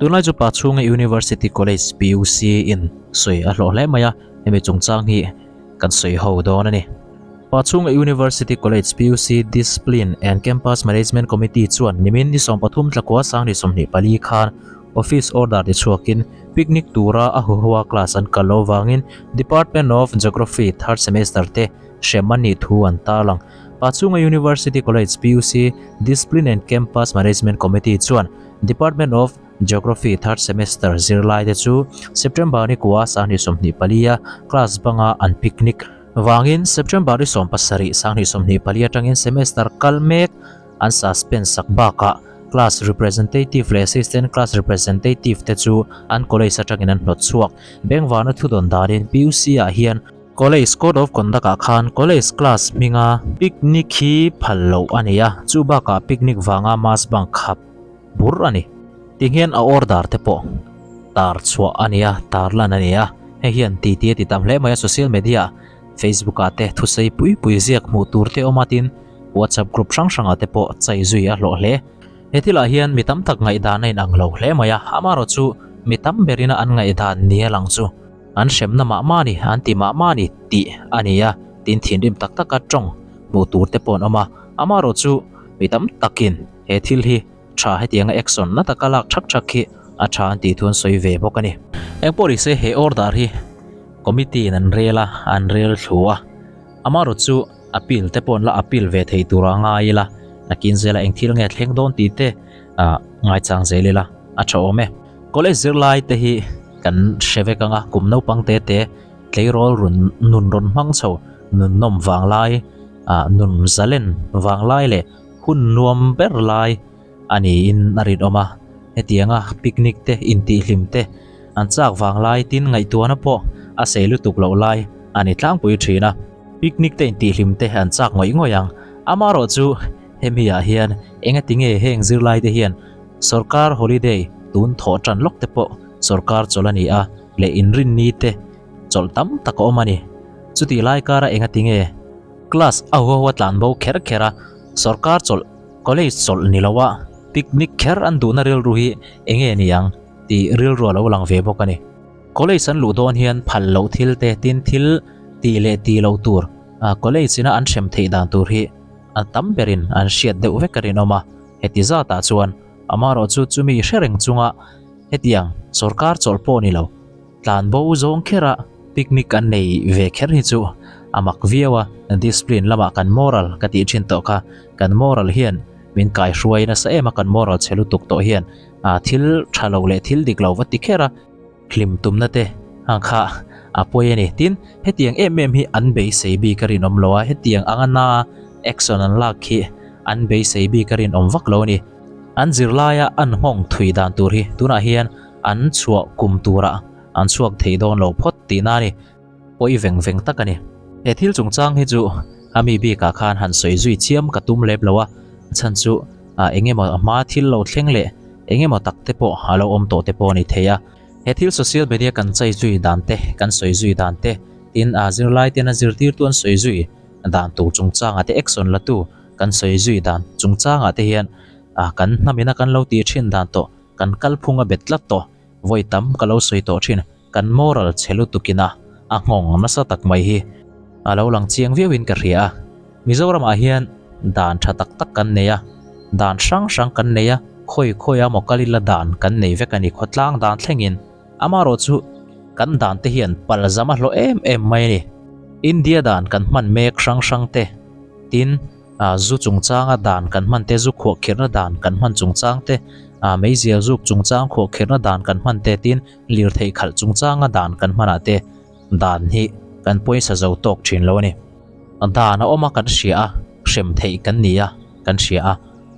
Tunlai chu Pachhunga University College, PUC, in sawi a hlawh hle mai a, hemi chungchang hi kan sawi ho dawn a ni. Pachhunga University College, PUC, Discipline and Campus Management Committee chuan nimin ni 13 tlakua 2024 khan Office order ti chhuakin picnic tura a huhoa class an kal loh vangin Department of Geography third semester te hrem a nih thu an tarlang. Pachhunga University College, PUC, Discipline and Campus Management Committee chuan Department of Geography third semester zirlai te chu September ni kua 2024 a class banga an picnic vangin September ni 17 2024 atangin semester kal mek an suspend sak bakah class representative leh assistant class representative te chu an college atangin an hnawt chhuak. Bengvana thudawn danin PUC ah hian College Code of Conduct ah khan college class hminga picnic hi phal loh a ni a, chu bakah picnic vanga mass bunk khap bur a ni. Tihian a order te pawh tar chhuah a ni a, tar lan a ni a, hei hian titi a ti tam hle mai a, social media ah Facebook ah te thusei pui pui ziak hmuh tur te awm a tin WhatsApp group hrang hrang ah te pawh chai zui a hlawh hle. He thilah hian mi tam tak ngaihdan a inang lo hle mai a, amaherawh chu mi tam berin a an ngaihdan ni a lang chu an hremna mah mah a ni, an ti mah mah a ni tih a ni a, tin thinrim tak taka tawng hmuh tur te pawh an awm a, amaherawh chu mi tam takin he thil hi tha hetianga action na taka lak thak thak hi a tha an tih thu an sawi ve bawk a ni. Engpawh ni se he order hi committee in an rel a, an rel thlu a, amaherawh chu appeal te pawh an la appeal ve thei tur a ngai ila, nakin zela eng thil nge thleng dawn tih te ah ngaichang zel ila a tha awm e. College zirlai te hi kan hre vek ang a, kum naupang te te tleirawl run nun rawn hmang chho nun nawm vang lai ah nun zalen vang lai leh hun nuam ber lai a niin a rinawm a, hetianga picnic te intihhlim te an chak vang lai tin ngaihtuahna pawh a sei lutuk loh lai a ni tlangpui thin a, picnic te intihhlim te an chak ngawih ngawih ang. Amaherawh chu hemi ah hian engati nge heng zirlai te hian sorkar holiday tun thawh tan lawk te pawh sorkar chawlh a ni a leh inrinni te chawlh tam tak a awm a ni. Chutih lai kara engati nge class a huahuah tlan bo kher kher a sorkar chawlh College chawlh ni loa picnic kher an duhna rilru hi enge ni ang tih rilru a lo lang ve bawk a ni. College an luh dawn hian phal loh thil te tin thil tih leh tih loh tur college ina an hrem theih dan tur hi a tam berin an hriat deuh vek a rinawm a, heti zatah chuan amaherawh chu chumi hre reng chunga hetiang sorkar chawlh pawh ni lo. Tlan bo zawng khera picnic an nei ve kher hi chu a mak viau a, discipline lamah kan moral ka tih thin tawh kha, kan moral hian min kaihruai nasa em a, kan moral chhe lutuk tawh hian thil tha lo leh thil dik lo va ti kher a, hlim tumna te ang kha a pawi a ni. Tin, hetiang em em hi an beisei bik a rinawm lo a, hetiang anga na action an lak khi an beisei bik a rinawm vak lo a ni. An zirlaia an nghawng thui dan tur hi tunah hian An chhuah kum turah an chhuak thei dawn lo phawt tihna a ni. Pawi veng veng tak a ni. He thil chungchang hi chu a mi bikah khan han sawi zui chiam ka tum lep lo a, a chhan chu eng emaw a hma thil lo thleng leh eng emaw tak te pawh a lo awm tawh te pawh a ni thei a. He thil social media kan chai zui dan te, kan sawi zui dan te, tin a zirlai ten a zirtirtu an sawi zui dan tur chungchangah te action la tu kan sawi zui dan chungchangah te hian kan hnamina kan lo tih thin dan tawh Kan kalphung a bet tlat tawh, vawi tam ka lo sawi tawh thin, kan moral chhe lutukin a, a nghawng nasa tak mai hi a lo lang chiang viauin ka hria a. Mizoramah hian dan tha tak tak kan nei a, dan hrang hrang kan nei a, khawi khawi a maw kal ila dan kan nei vek a ni, khawtlang dan thlengin. Amaherawh chu kan dan te hian palzam a hlawh em em mai a ni. India dan kan hman mek hrang hrang te, tin, Zu chungchanga dan kan hman te, zu khuahkhirhna dan kan hman chungchang te, meizial zuk chungchang khuahkhirhna dan kan hman te tin lirthei khalh chungchanga dan kan hmanah te dan hi kan pawisa zo tawk thin lo a ni. Dan a awm a kan hria a, hrem theih kan ni a kan hria a,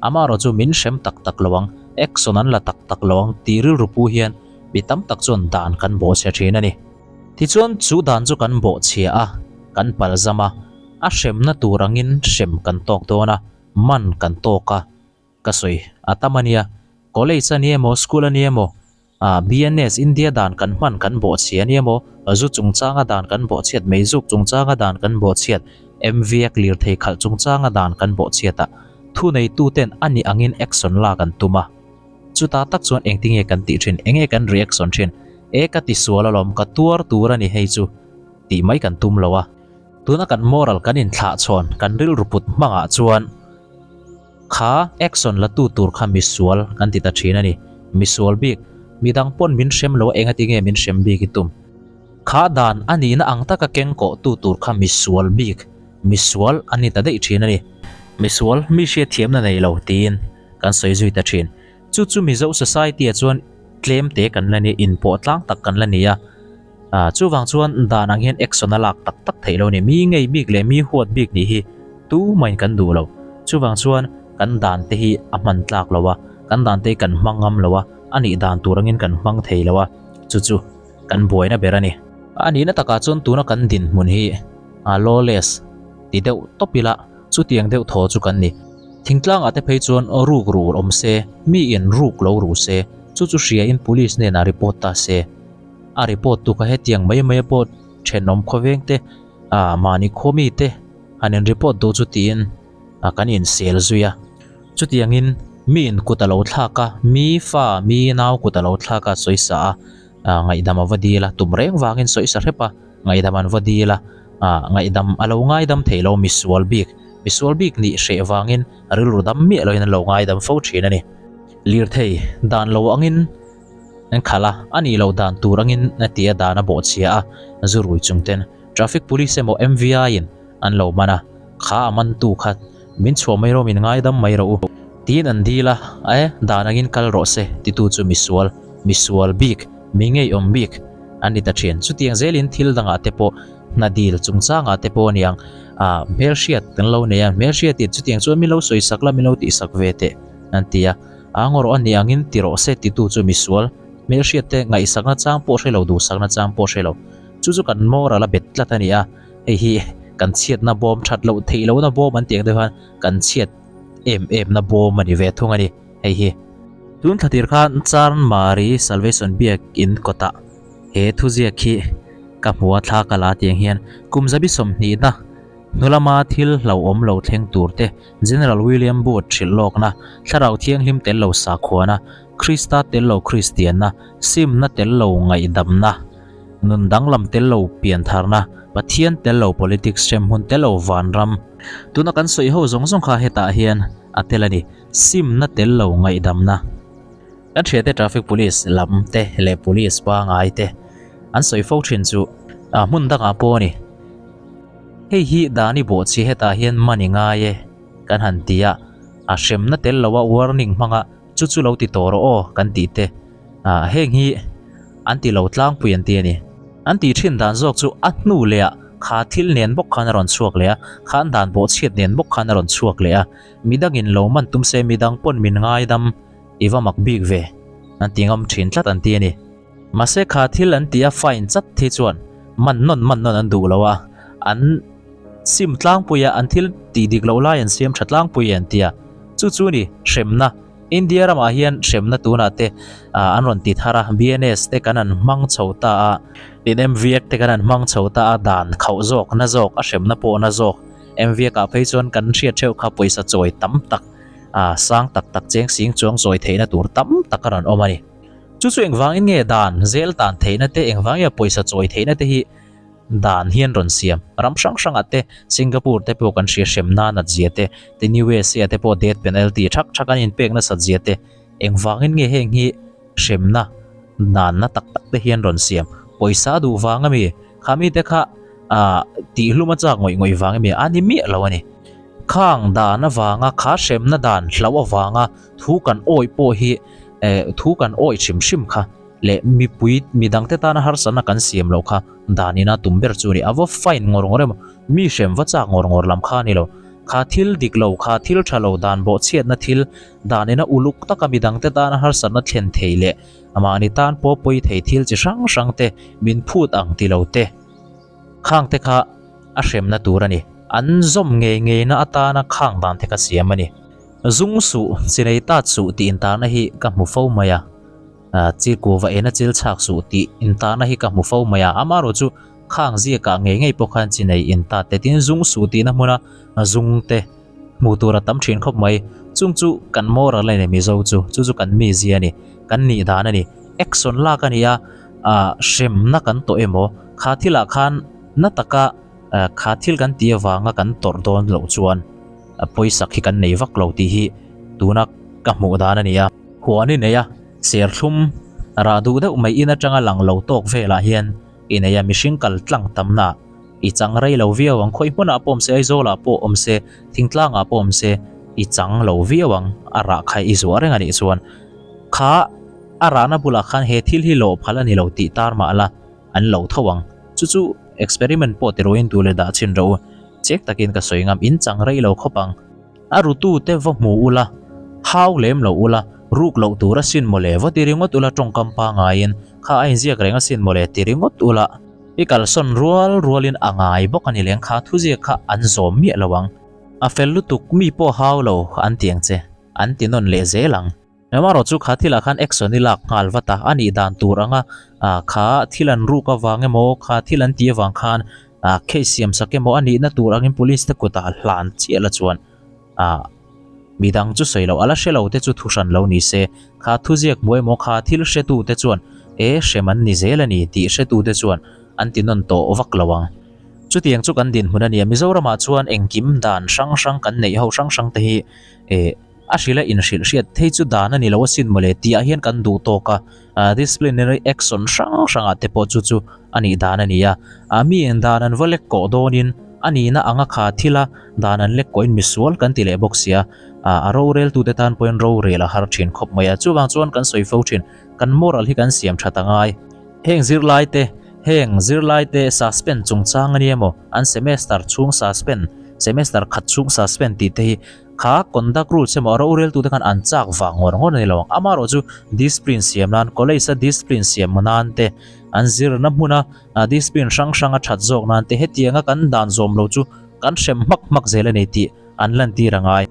amaherawh chu min hrem tak tak lo ang, action an la tak tak lo ang tih rilru pu hian mi tam tak chuan dan kan bawhchhe thin a ni. Tichuan chu dan chu kan bawhchhia a, kan palzam a. A hremna tur angin hrem kan tawk dawn a, man kan tawk a, ka sawi a tam a nia. College a ni emaw, school a ni emaw, ah BNS, India dan kan hman kan bawhchhia a ni emaw, zu chungchanga dan kan bawhchhiat, meizuk chungchanga dan kan bawhchhiat, MVAC lirthei khalh chungchanga dan kan bawhchhiat ah thuneituten a ni angin action lak an tum a. Chuta tak chuan engtinge kan tih thin, enge kan reaction thin? E ka ti sual alawm, ka tuar tur a ni hei chu tih mai kan tum lo a. Tuna kan moral kan inthlah chhawn, kan rilru put hmangah chuan kha action la tu tur kha misual kan ti ta thin a ni. Misual bik, midang pawn min hrem lo a engatinge min hrem bik i tum? Kha dan a nihna ang taka keng kawh tu tur kha misual bik, misual a ni ta daih thin a ni. Misual, mi hriatthiamna nei lo tiin kan sawi zui ta thin. Chu chu Mizo society ah chuan tlem te kan la ni, inpawh tlang tak kan la ni a. Ah, chuvang chuan dan ang hian action a lak tak tak theih lo a ni. Mi ngei bik leh mi huat bik nih hi tumahin kan duh lo. Chuvang chuan kan dan te hi a hman tlak lo a, kan dan te hi kan hmang ngam lo a, a nih dan tur angin kan hmang thei lo a, chu chu kan buaina ber a ni. A nihna takah chuan tuna kan dinhmun hi a lawless ti deuh tawp ila chutiang deuh thaw chu kan ni. Thingtlangah te phei chuan ruk rur awm se, miin ruk lo ru se, chu chu hriain police hnenah report ta se. A report tu kha hetiang mai mai pawh thenawm khawveng te, ah mahni khaw mi te han in report duh chu tiin kan insel zui a. Chutiangin miin kut a lo thlak a, mi fa, mi nau kut a lo thlak a sawisa a. Ngaihdam a va dil a, tum reng vangin sawisa hrep a, ngaihdam an va dil a, ngaihdam a lo ngaidam thei lo misual bik, misual bik nih hreh vangin rilru dam miah loin an lo ngaidam fo thin a ni. Lirthei dan lo angin an khalh a, a nih loh dan tur angin a ti a dan a bawhchhia a, zu rui chung ten traffic police emaw MVI in an lo man a, kha a mantu kha min chhuah mai rawh min ngaidam mai rawh u tiin an dil a, e dan angin kal rawh se titu chu misual, misual bik, mi ngeiawm bik an ni ta thin. Chutiang zelin thil dangah te pawh hna dil chungchangah te pawh aniang ah hmelhriat kan lo nei a, hmelhriatin chutiang chuan min lo sawisak la min lo tihsak ve teh an ti a, a ngaw rawh a ni angin ti rawh se titu chu misual, hmelhriat te ngaihsakna chang pawh hre lo duhsakna chang pawh hre lo. Chu chu kan moral a bet tlat a ni a. Hei hi kan chhiatna bawm that loh theih lohna bawm an tih ang deuh khan kan chhiat em em na bawm a ni ve thung a ni hei hi. Tun thla tir khan Charnmari Salvation Biak in kawtah he thuziak hi ka hmu a thla ka la tiang hian kum zabi sawmhnihna hnu lama thil hlauhawm lo thleng tur te General William Booth hrilh lawkna Thlarau Thianghlim tel lo sakhuana Krista tel lo Kristianna simna tel lo ngaihdamna Nun danglam tel lo piantharna, Pathian tel lo politics hremhmun tel lo vanram. Tuna kan sawi ho zawng zawng kha hetah hian a tel a ni, simna tel lo ngaihdamna. Kan hriate traffic police lam te leh police pangai te an sawi fo thin chu a hmun dangah pawh a ni. Hei hi Dani bawhchhi hetah hian man i ngai e kan han ti a, a hremna tel loa warning hmanga chu chu lo ti tawh rawh aw kan tih te ah heng hi an ti lo tlangpui an ti a ni. An tih thin dan zawk chu a hnu leh ah kha thil nen bawk khan a rawn chhuak leh a, kha an dan bawh chhiat nen bawk khan a rawn chhuak leh a, midang in lo man tum se midang pawn min ngaidam i va mak bik ve an ti ngam thin tlat an ti a ni. Mahse kha thil an tih a fine chat hi chuan man nawn man nawn an duh lo a, an sim tlangpui a, an thil tih dik loh lai an siam tha tlangpui e an ti a, chu chu ni hremna India ramah hian hremna tunah te an rawn ti thar a, BNS te kan han hmang chho ta a, tin MVAC te kan han hmang chho ta a, dan khauh zawk na zawk a hremna pawh na zawk MVAC ah phei chuan kan hriat theuh kha pawisa chawi tam tak sang tak tak cheng sing chuang chawi theihna tur tam tak a rawn awm a ni. Chu chu engvangin nge dan zel tan theihna te engvangin nge pawisa chawi theihna te hi dan hian rawn siam. Ram hrang hrangah te Singapore te pawh kan hria hremna nat zia te, tin USA te pawh death penalty thak thak an inpek nasat zia te engvangin nge heng hi hremna nanna tak tak te hian rawn siam. Pawisa duh vang ami kha mite kha ah tihhlum a chak ngawih ngawih vang ami a ni miah lo a ni. Khang dan avanga kha hremna dan hlauh avanga thu kan awih pawh hi eh thu kan awih hrim hrim kha leh mipui midangte tana harsatna kan siam loh kha dan ina tum ber chu a ni. A va fine ngawr ngawr emaw mi hrem va chak ngawr ngawr lam kha a ni lo. Kha thil dik lo kha thil tha lo dan bawhchhiatna thil dan ina uluk taka midangte tana harsatna thlen thei leh mahni tan pawh pawi thei thil chi hrang hrang te min phut ang ti lo te khang te kha a hremna tur a ni. An zawm ngei ngeina atana khang dan te kha siam a ni. Zung suh, chinei tat suh tih intarna hi ka hmu fo mai a, chi kuva ena chil chhak suh tih intarna hi ka hmu fo mai a, amaherawh chu khang ziakah ngei ngei pawh khan chinei intat te tin zung suh tihna hmuna zung te hmuh tur a tam thin khawp mai. Chung chu kan moral a ni Mizo chu, chu chu kan mizia a ni, kan nih dan a ni. Action lak a ni a, ah hremna kan tawh emaw kha thilah khan na taka kha thil kan tih avanga kan tawrh dawn loh chuan pawisak hi kan nei vak lo tih hi tuna ka hmuh dan a ni a. Huan i nei a, serthlum rah duh deuh mai in atanga lang lo tawk velah hian i nei a, mihring kal tlang tamna i chang rei lo viau ang, khawi hmunah pawh awm se, Aizawlah pawh awm se, thingtlangah pawh awm se i chang lo viau ang, a rah kha i zuah reng a nih chuan kha a rahna bulah khan he thil hi lawh phal a ni lo tih tar mah la an lo tho ang, chu chu experiment pawh ti ruin duh leh dah chhin rawh u, chek takin ka sawi ngam, in chang rei lo khawp ang. A rutute va hmu ula, hau lem lo ula, ruk loh tur asin mawle, va ti ringawt ula tawngkam pangaiin, kha a inziak reng asin mawle ti ringawt ula, i kalsawn rual rualin a ngai bawk a ni leng kha thuziak kha an zawm miah lo ang. A fel lutuk mi pawh hau lo an ti ang che, an ti nawn leh zel ang. Amaherawh chu kha thilah khan action i lak nghal vat a, a nih dan tur anga kha thil an ruk avang emaw kha thil an tih avang khan case siam sak emaw a nihna tur angin police te kutah hlan chiah la chuan midang chu sawi loh a la hre lo te chu thu hran lo ni se, kha thuziak hmu emaw kha thil hretu te chuan e hrem an ni zel a ni tih hretu te chuan an ti nawn tawh vak lo ang. Chutiang chu kan dinhmun a ni a, Mizoramah chuan engkim dan hrang hrang kan neih ho hrang hrang te hi e. A hrilh a inhrilh hriat thei chu dan a ni lo asin mawle tih ah hian kan duh tawk a, disciplinary action hrang hrang ah te pawh chu chu a nih dan a ni a, mi eng dan an va lek kawh dawn in a nihna anga kha thil a dan an lek kawh in misual kan ti leh bawk sia, a rorel tu te tan pawhin rorel a har thin khawp mai a, chuvang chuan kan sawi fo thin kan moral hi kan siam that a ngai. Heng zirlai te, heng zirlai te suspend chungchang a ni emaw an semester chhung suspend, semester khat chhung suspend tih te hi Kha conduct rules emaw a roreltute khan an chak vang ngawr ngawr a ni lo ang. Amaherawh chu discipline siam nan, college a discipline siam nan te, an zirna hmuna discipline hrang hrang a that zawk nan te hetianga kan dan zawm lo chu kan hrem hmak hmak zel a ni tih an lantir a ngai.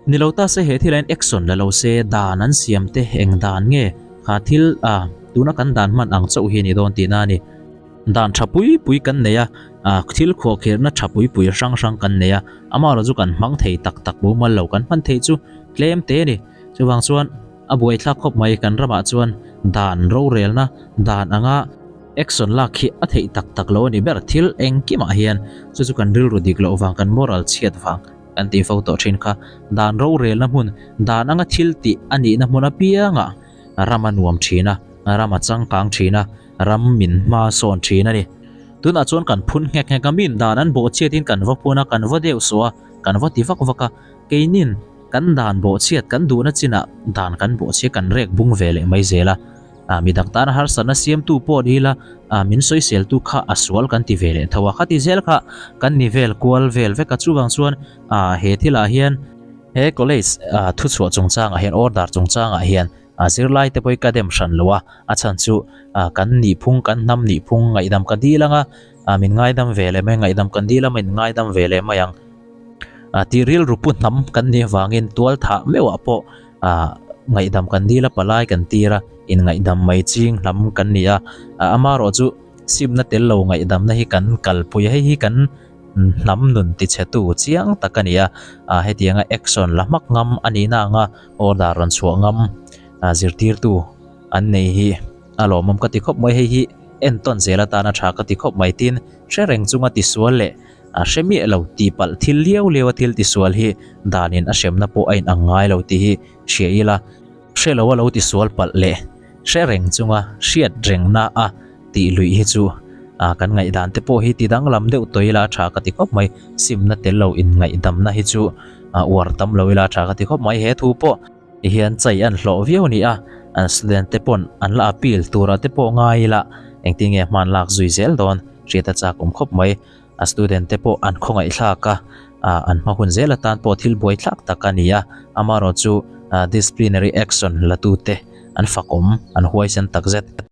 Ni lo ta se he thil ain action la lo se dan an siam te eng dan nge kha thil tuna kan dan hman ang chauh hi a ni dawn tihna a ni. Dan tha pui pui kan nei a, thil khuahkhirhna tha pui pui hrang hrang kan nei a, amaherawh chu kan hmang thei tak tak mumal lo, kan hman theih chu tlem te a ni. Chuvang chuan a buaithlak khawp mai kan ramah chuan dan rorelna dan anga action lak hi a theih tak tak lo a ni ber thil engkimah hian chu chu kan rilru dik loh vang kan moral chhiat vang kan tih fo tawh thin kha. Dan rorelna hmun dan anga thil tih a nihna hmun apiangah ram a nuam thin a, ram a changkang thin a. Ram min hma sawn thin a ni. Tunah chuan kan phun nghek nghek a, min dan an bawhchhiatin kan va phun a, kan va deuh suah a, kan va ti vak vak a. Keinin kan dan bawhchhiat kan duhna chinah dan kan bawhchhia kan rek bung ve leh mai zel a. Ah midang tana harsatna siamtu pawh ni ila, ah min sawiseltu kha a sual kan ti ve leh tho a. Khati zel kha kan ni vel kual vel vek a, chuvang chuan ah he thilah hian he college ah thuchhuah chungchangah hian order chungchangah hian A zirlai te pawh hi ka dem hran lo a, a chhan chu kan nihphung kan hnam nihphung ngaihdam ka dil ang a, min ngaidam ve leh mai ngaihdam kan dil a min ngaidam ve leh mai ang. Tih rilru pu hnam kan nih avangin tual thah meuhah pawh ngaihdam kan dil a palai kan tir a, inngaihdam mai ching hnam kan ni a, amaherawh chu simna tel lo ngaihdamna hi kan kalpui a, hei hi kan hnam nun tichhetu chiang tak a ni a, hetianga action la hmak ngam a nihna anga order rawn chhuah ngam zirtirtu an nei hi a lawmawm ka ti khawp mai, hei hi entawn zel atana tha ka ti khawp mai tin hre reng chunga tisual leh a hre miah lo tihpalh thil liau liau a thil tisual hi danin a hremna pawh a inang ngai lo tih hi hria ila. Hre lo a lo tisual palh leh hre reng chunga hriat rengna a tih luih hi chu kan ngaihdan te pawh hi ti danglam deuh tawh ila a tha ka ti khawp mai. Simna tel lo inngaihdamna hi chu uar tam lo ila a tha ka ti khawp mai. He thu pawh hian chai an hlawh viau a ni a, an student te pawn an la appeal turah te pawh ngai ila engtin nge hman lak zui zel dawn hriat a chak awm khawp mai. A student te pawh an khawngaih thlak a, an hma hun zel atan pawh thil buai thlak tak a ni a, amaherawhchu disciplinary action la tute an fakawm, an huaisen takzet.